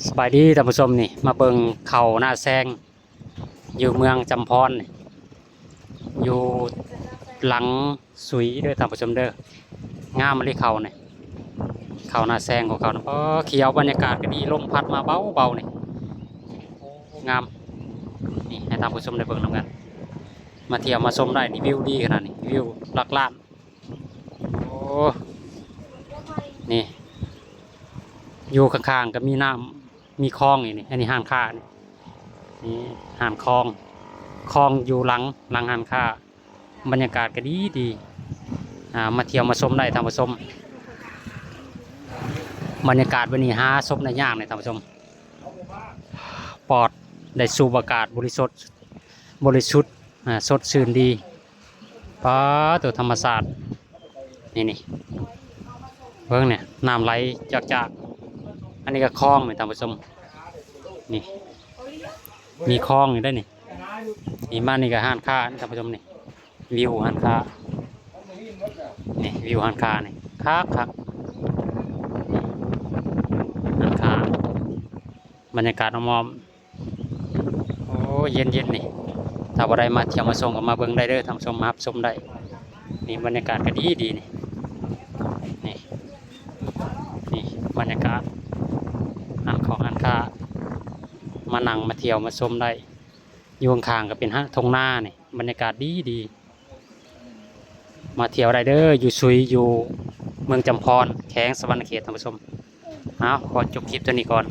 ສະບາຍດີທ່ານຜູ້ຊົມ ນີ້ມາເບິ່ງເຂົ້ານາແຊງ ຢູ່ເມືອງຈຳພອນນີ້ ຢູ່ຫຼັງສຸຍເດີທ່ານຜູ້ຊົມເດີ. ງາມອີ່ຫຼີເຂົ້ານີ້ ເຂົ້ານາແຊງຂອງເຂົານະ. ເອີ ຂຽວ ບັນຍາກາດກໍດີ ລົມພັດມາເບົາໆນີ້ ໂອ້ ງາມ. ນີ້ໃຫ້ທ່ານຜູ້ຊົມໄດ້ເບິ່ງນຳກັນ ມາທ່ຽວມາຊົມໄດ້ນີ້ ວິວດີຂະໜາດນີ້ ວິວຫຼັກລ້ານ. ໂອ້ ນີ້ ຢູ່ຂ້າງໆກໍມີນ້ຳ ມີຄອງນີ້ ນີ້ ອັນນີ້ຮ້ານຄ້ານີ້ ນີ້ຮ້ານຄອງ ຄອງຢູ່ຫຼັງ ຫຼັງຮ້ານຄ້າ. ບັນຍາກາດກໍດີໆ ອ່າ ມາທ່ຽວມາຊົມໄດ້ທ່ານຜູ້ຊົມ. ບັນຍາກາດແບບນີ້ຫາຊົມໄດ້ຍາກເລີຍທ່ານຜູ້ຊົມ ປອດ ໄດ້ສູບອາກາດບໍລິສົດ ບໍລິສຸດ ອ່າ ສົດຊື່ນດີ. ປາໂຕ ທຳມະຊາດ ນີ້ໆ ເບິ່ງນີ້ ນ້ຳໄຫຼຈາກໆ ອັນນີ້ກໍຄອງນີ້ທ່ານຜູ້ຊົມ ນີ້ ມີຄອງຢູ່ໄດ໋ນີ້. ນີ້ ມານີ້ກໍຮ້ານຄ້ານີ້ທ່ານຜູ້ຊົມ ນີ້ ວິວຮ້ານຄ້າ ນີ້ ວິວຮ້ານຄ້ານີ້ ຄັກໆ ນີ້ ຮ້ານຄ້າ ບັນຍາກາດອ້ອມໆ ໂອ້ ເຢັນໆ ນີ້ ຖ້າຜູ້ໃດມາທ່ຽວມາຊົມກໍມາເບິ່ງໄດ້ເດີທ່ານຜູ້ຊົມ ມາຮັບຊົມໄດ້. ນີ້ ບັນຍາກາດກໍດີໆ ນີ້ ນີ້ ນີ້ ບັນຍາກາດຮ້ານຂອງຮ້ານຄ້າ ມານັ່ງມາທ່ຽວມາຊົມໄດ້. ຢູ່ຂ້າງໆກໍເປັນ ທົ່ງນານີ້ ບັນຍາກາດດີໆ. ມາທ່ຽວໄດ້ເດີ ຢູ່ສຸຍ ຢູ່ເມືອງຈຳພອນ ແຂວງສະຫວັນນະເຂດ ທ່ານຜູ້ຊົມ. ເອົາ ຂໍຈົບຄລິບເທົ່ານີ້ກ່ອນ